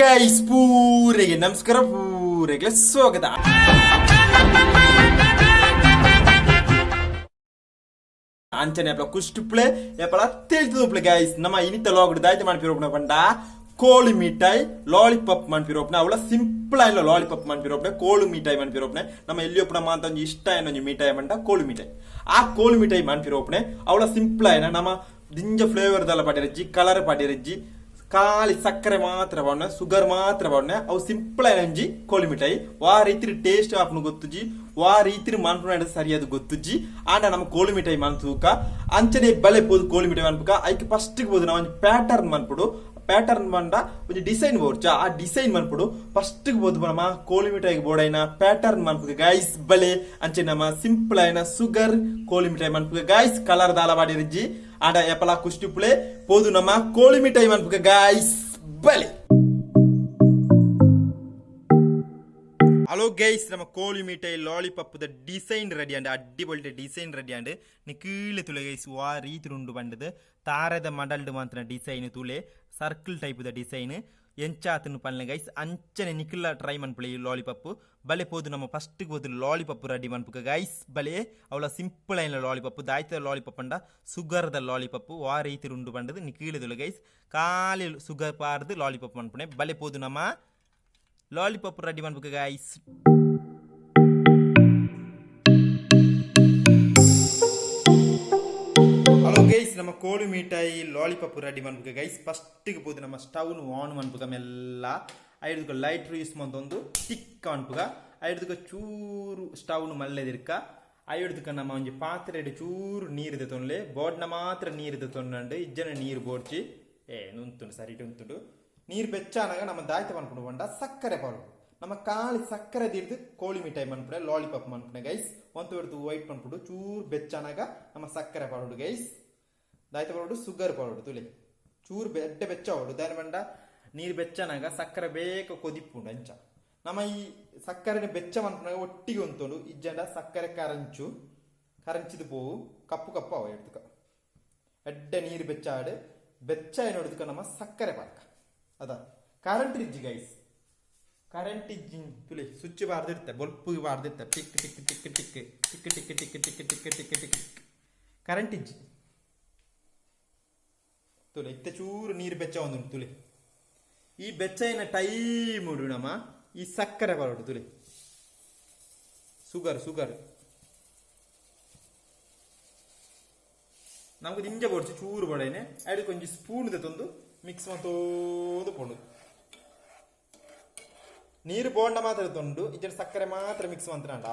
Guys, ಪೂರೆಗೆ ನಮಸ್ಕಾರ, ಪೂರೆಗೆ ಸ್ವಾಗತ. ಅಂಚನೆ ಅಪ್ಲ ಕುಷ್ಟುಪ್ಲೆ ಎಪ್ಪಲ ತೇಲ್ತುಪ್ಲೆ. ಗೈಸ್, ನಮ್ಮ ಇನಿತ ಲಾಗ್ಡ್ ದಾಯ್ತ ಮನ್ಪಿರೋಪ್ನ ಪಂಡ ಕೋಳಿ ಮಿಠಾಯಿ ಲಾಲಿಪಾಪ್ ಮನ್ಪಿರೋಪ್ನ. ಅವಳ ಸಿಂಪಲ್ ಆಯ್ಲ ಲಾಲಿಪಾಪ್ ಮನ್ಪಿರೋಪ್ನೆ, ಕೋಳು ಮಿಠಾಯಿ ಮನ್ಪಿರೋಪ್ನೆ. ನಮ್ಮ ಎಲ್ಲಿ ಒಪ್ಪನ ಮಾತ ಒಂಜಿ ಇಷ್ಟ ಆಯ್ನ ಒಂಜಿ ಮಿಠಾಯಿ ಪಂಡ ಕೋಳು ಮಿಠಾಯಿ. ಆ ಕೋಳು ಮಿಠಾಯಿ ಮನ್ಪಿರೋಪ್ನೆ. ಅವಳ ಸಿಂಪಲ್ ಆಯ್ನ ನಮ್ಮ ದಿಂಜ ಫ್ಲೇವರ್ ದಲ್ಲ ಪಾಡಿರಜ್ಜಿ, ಕಲರ್ ಪಾಡಿರಜ್ಜಿ, ಖಾಲಿ ಸಕ್ಕರೆ ಮಾತ್ರ ಪಾಡ್ನೆ, ಶುಗರ್ ಮಾತ್ರ ಪಾಡ್ನೆ. ಅವು ಸಿಂಪಲ್ ಆಯ್ನ ಒಂಜಿ ಕೋಳಿ ಮಿಠಾಯಿ. ವಾ ರೀತಿ ಟೇಸ್ಟ್ ಆಪುನು ಗೊತ್ತುಜಿ, ವಾ ರೀತಿ ಮನ್ಪುನ ಸರಿಯಾದ ಗೊತ್ತುಜ್ಜಿ. ಆಂಡ ನಮ್ಮ ಕೋಳಿ ಮಿಠಾಯಿ ಮನ್ತೂಕ ಅಂಚನೆ ಬಲೆ ಪೋದು ಕೋಳಿ ಮಿಠಾಯಿ ಮನ್ಪುಕ. ಐಕ್ ಫಸ್ಟ್ ಪೋದು ನಾವು ಒಂಜಿ ಪ್ಯಾಟರ್ನ್ ಮನ್ಪುಡು. ಪ್ಯಾಟರ್ನ್ ಬಂಡ ಒಂಜಿ ಡಿಸೈನ್ ಬೋಡ್ಚ, ಆ ಡಿಸೈನ್ ಮನ್ಪುಡು. ಫಸ್ಟ್ ಬೋದು ನಮ್ಮ ಕೋಳಿ ಮಿಠಾಯಿಗೆ ಬೋಡೈನ ಪ್ಯಾಟರ್ನ್ ಮನ್ಪುಗ. ಗೈಸ್, ಬಲೆ ಅಂಚೆ ನಮ್ಮ ಸಿಂಪಲ್ ಆಯ್ನ ಶುಗರ್ ಕೋಳಿ ಮಿಠಾಯಿ ಮನ್ಪುಗ. ಗೈಸ್, ಕಲರ್ ದಾಲ ಬಾಡಿರಿಜ್ಜಿ. ಆಂಡ ಎಪಲ ಕುಷ್ಟಿಪುಳೆ ಪೋದು ನಮ್ಮ ಕೋಳಿ ಮಿಠಾಯಿ ಮನ್ಪುಗ. ಗೈಸ್, ಬಲೆ. ಹಲೋ ಗೈಸ್, ನಮ್ಮ ಕೋಳಿ ಮಿಠಾಯಿ lollipop the design ready and ಅಡ್ಡಿಪೊಳಿ design ready and ಕೀಳೆ ತುಲೆ. ಗೈಸ್, ವಾ ರೀತಿ ಉಂಡು ಬಂಡದು ತಾರದ ಮಡಲ್ಡ್ ಮಾತ್ರ ಡಿಸೈನ್ ತುಲೆ. ಸರ್ಕಲ್ ಟೈಪ್ the design ಎಂಚಾತನು ಪಲ್ಲೆ. ಗೈಸ್, ಅಂಚನೆ ನಿಖಿಲ ಟ್ರೈ ಮನ್ಪುಲೆ ಈ ಲಾಲಿಪಾಪ್. ಬಲೆ ಪೋದು ನಮ್ಮ ಫಸ್ಟ್ ಪೋದು ಲಾಲಿಪಾಪ್ ರೆಡಿ ಮನ್ಪುಕ. ಗೈಸ್, ಬಲೆ. ಅವಳ ಸಿಂಪಲ್ ಐನ ಲಾಲಿಪಾಪ್ ದಾಯ್ತ ಲಾಲಿಪಾಪ್ ಅಂಡ ಸುಗರ್ the lollipop ವಾ ರೀತಿ ಉಂಡು ಬಂಡದು ನಿಕೀಳೆ ತುಲೆ. ಗೈಸ್, ಖಾಲಿ ಸುಗರ್ ಪಾರ್ದು ಲಾಲಿಪಾಪ್ ಮನ್ಪುನೆ. ಬಲೆ ಪೋದು ನಮ್ಮ ಲಾಲಿಪಾಪ್ ರೆಡಿ ಮನ್ಪುಕ. ಗೈಸ್. ಹಲೋ ಗೈಸ್, ನಮ್ಮ ಕೋಳಿ ಮಿಠಾಯಿ ಲಾಲಿಪಾಪ್ ರೆಡಿ ಮನ್ಪುಕ. ಗೈಸ್, ಫಸ್ಟಿಗೆ ಪೋದು ನಮ್ಮ ಸ್ಟವ್ನು ಆನ್ ಮನ್ಪುಕ ಮೆಲ್ಲ. ಐದುಕ ಲೈಟ್ರ್ ಯೂಸ್ ಮಂತೊಂದು ಟಿಕ್ ಮನ್ಪುಗ. ಐದುಕ ಚೂರು ಸ್ಟವ್ನು ಮಲ್ಲೆದಿರ್ಕ. ಐಡ್ದುಕ ನಮ್ಮ ಒಂಜಿ ಪಾತ್ರೆ ಚೂರು ನೀರು ತೊನ್ಲೆ. ಬೋಡ್ನ ಮಾತ್ರ ನೀರು ತೊಂಡು, ಇಜ್ಜನ ನೀರು ಬೋಡ್ಚಿ. ಏ ನುಂತುಂಡು, ಸರಿ ಉಂತುಂಡು. ನೀರು ಬೆಚ್ಚಾನಾಗ ನಮ್ಮ ದಾಯ್ತ ಮನ್ಪುಂಡು ಪಂಡ ಸಕ್ಕರೆ ಪಾಡು. ನಮ್ಮ ಖಾಲಿ ಸಕ್ಕರೆ ದಿಡ್ದು ಕೋಳಿ ಮಿಠಾಯಿ ಮನ್ಪುಣೆ, ಲಾಲಿಪಾಪ್ ಮನ್ಪುಣೆ. ಗೈಸ್, ಒಂದು ಹಿಡ್ದು ವೈಟ್ ಮನ್ಪುಡು. ಚೂರು ಬೆಚ್ಚಾನಾಗ ನಮ್ಮ ಸಕ್ಕರೆ ಪಾಡುಡು. ಗೈಸ್, ದಾಯ್ತ ಪಾಡುಡು? ಸುಗರ್ ಪಾಡುಡು. ತುಲೆ, ಚೂರು ಎಡ್ಡೆ ಬೆಚ್ಚ ಅವಡು ದಾನಿ ಬಂಡ ನೀರು ಬೆಚ್ಚನಾಗ ಸಕ್ಕರೆ ಬೇಗ ಕೊದಿಪ್ಪುಂಡು. ಅಂಚ ನಮ್ಮ ಈ ಸಕ್ಕರೆ ಬೆಚ್ಚ ಮನ್ಪುನಾಗ ಒಟ್ಟಿಗೆ ಉಂತುಂಡು. ಇಜ್ಜಂಡ ಸಕ್ಕರೆ ಕರಂಚು ಕರಂಚಿದು ಪೋವು, ಕಪ್ಪು ಕಪ್ಪು ಅವ ಎಡ್ದುಕ. ಎಡ್ಡೆ ನೀರು ಬೆಚ್ಚಾಡು. ಬೆಚ್ಚ ನೋಡಿದ್ಕ ನಮ್ಮ ಸಕ್ಕರೆ ಪಾಕ ಅದ. ಕರೆಂಟ್ ಇಜ್ಜಿ ಗೈಸ್, ಕರೆಂಟ್ ಇಜ್ಜಿ. ತುಲಿ, ಸ್ವಿಚ್ ಬಾರ್ದಿರ್ತೆ, ಬೊಲ್ಪು ಬಾರ್ದಿರ್ತೆ. Tick tick tick tick tick tick tick tick tick tick tick. Current ಇಜ್ಜಿ. ತುಲೆ, ಇತ್ತೆ ಚೂರು ನೀರು ಬೆಚ್ಚ ಒಂದುಂಟು. ತುಲೆ, ಈ ಬೆಚ್ಚಯಿನ ಟೈಮ್ ಉಡು ನಮ್ಮ ಈ ಸಕ್ಕರೆ ಬರೋಡು. ತುಲೆ, ಸುಗರ್ ಸುಗರ್ ನಮ್ಗೆ ದಿಂಜ ಬೋಡ್ಚಿ, ಚೂರು ಬಡೈನೆ. ಐದು ಕೊಂಚ ಸ್ಪೂನ್ ತಂದು ಮಿಕ್ಸ್ ಮಂತೋದು ಪೋಂಡು. ನೀರು ಬೋಂಡ ಮಾತ್ರ ತೊಂಡು, ಇಜ್ಜನ ಸಕ್ಕರೆ ಮಾತ್ರ ಮಿಕ್ಸ್ ಮಂತ್ರಂಡ.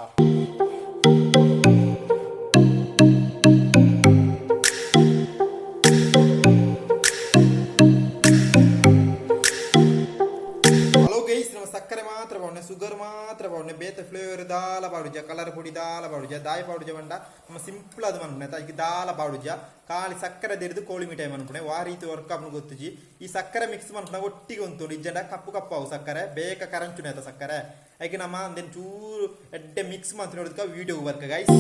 ಹಲೋ ಗೈಸ್, ನಮ್ಮ ಸಕ್ಕರೆ ಮಾತ್ರ ಪಾವುಂಡೆ, ಶುಗರ್ ಮಾತ್ರ ಪಾವುಂಡೆ. ಬೇತೆ ಫ್ಲೇವರ್ ದಾಲ ಪಾಡುಜ, ಕಲರ್ ಪೊಡಿ ದಾಲ ಪಾಡುಜ. ದಾಯಿ ಪಾಡುಜ ಬಂಡ ನಮ್ಮ ಸಿಂಪಲ್ ಅದು ಮನ್ಪುಣೆ. ತಾಯಿಗೆ ದಾಲ ಪಾಡುಜ, ಖಾಲಿ ಸಕ್ಕರೆ ದಿಡ್ದು ಕೋಳಿ ಮಿಠಾಯಿ ಮನ್ಪುಣೆ. ವಾ ರೀತಿ ವರ್ಕ್ ಆಪುನು ಗೊತ್ತುಜಿ. ಈ ಸಕ್ಕರೆ ಮಿಕ್ಸ್ ಮನ್ಪುಣ ಒಟ್ಟಿಗೆ ಉಂಟು. ಇಜ್ಜಂಡ ಕಪ್ಪು ಕಪ್ಪು ಅವು ಸಕ್ಕರೆ ಬೇಕ ಕರಂಚುನೆ ಆತ ಸಕ್ಕರೆ. ಐಕೆ ನಮ್ಮ ಅಂದೇನು ಚೂರು ಎಡ್ಡೆ ಮಿಕ್ಸ್ ಮಂತ್ ನೋಡಿದ್ಕ video work guys.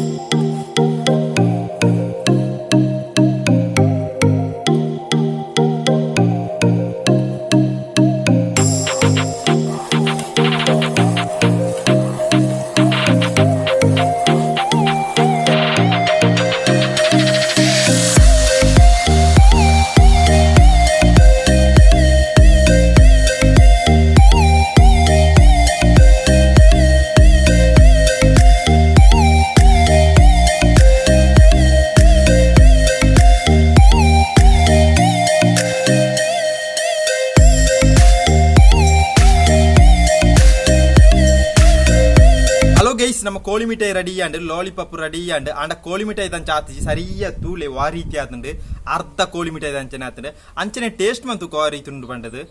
Hello guys, ನಮ್ಮ ಕೋಳಿ ಮಿಠಾಯಿ ready and lollipop ready and. ಆಂಡ ಕೋಳಿ ಮಿಠಾಯಿ ತಂಚ ಆತಿಜಿ. ಸರಿಯ ತೂಲೆ, ವಾ ರೀತಿ ಆತುಂಡು. ಅರ್ಧ ಕೋಳಿ ಮಿಠಾಯಿ ಅಂಚನೆ ಆತುಂಡು. ಅಂಚನೆ ಟೇಸ್ಟ್ ಮಂತು ವಾ ರೀತಿ ಉಂಡು ಪಂಡದು.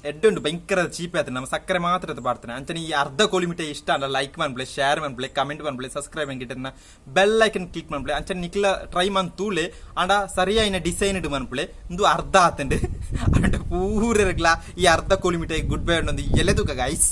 ಎಡ್ಡುಂಡು, ಭಯಂಕರ ಚೀಪ್ ಆಯ್ತು. ನಮ್ಮ ಸಕ್ಕರೆ ಮಾತ್ರ ಅದು ಬಾಡ್ತಾನೆ. ಅಂಚನೆ ಈ ಅರ್ಧ ಕೋಳಿ ಮಿಠಾಯಿ ಇಷ್ಟ ಅಲ್ಲ, ಲೈಕ್ ಮನ್ಪ್ಲೆ, ಶೇರ್ ಮನ್ಪ್ಲೆ, ಕಮೆಂಟ್ ಮನ್ಪ್ಲೆ, ಸಬ್ಸ್ಕ್ರೈಬ್ ಗಿಟ್ಟನ್ನ ಬೆಲ್ ಐಕನ್ ಕ್ಲಿಕ್ ಮನ್ಪ್ಲೆ. ಅಂಚನೆ ನಿಕ್ಲ ಟ್ರೈ ಮನ್ ತೂಲೆ. ಆಂಡ ಸರಿಯಾಯಿನ ಡಿಸೈನ್ ಇಡು ಮನ್ಪ್ಲೆ. ಇಂದು ಅರ್ಧ ಆತಂಡು. ಆಂಡ ಪೂರಗ್ಲ ಈ ಅರ್ಧ ಕೋಳಿ ಮಿಠಾಯಿ ಗುಡ್ ಬೈ ಒಂದು ಎಲೆ ತೂಕ. ಗೈಸ್.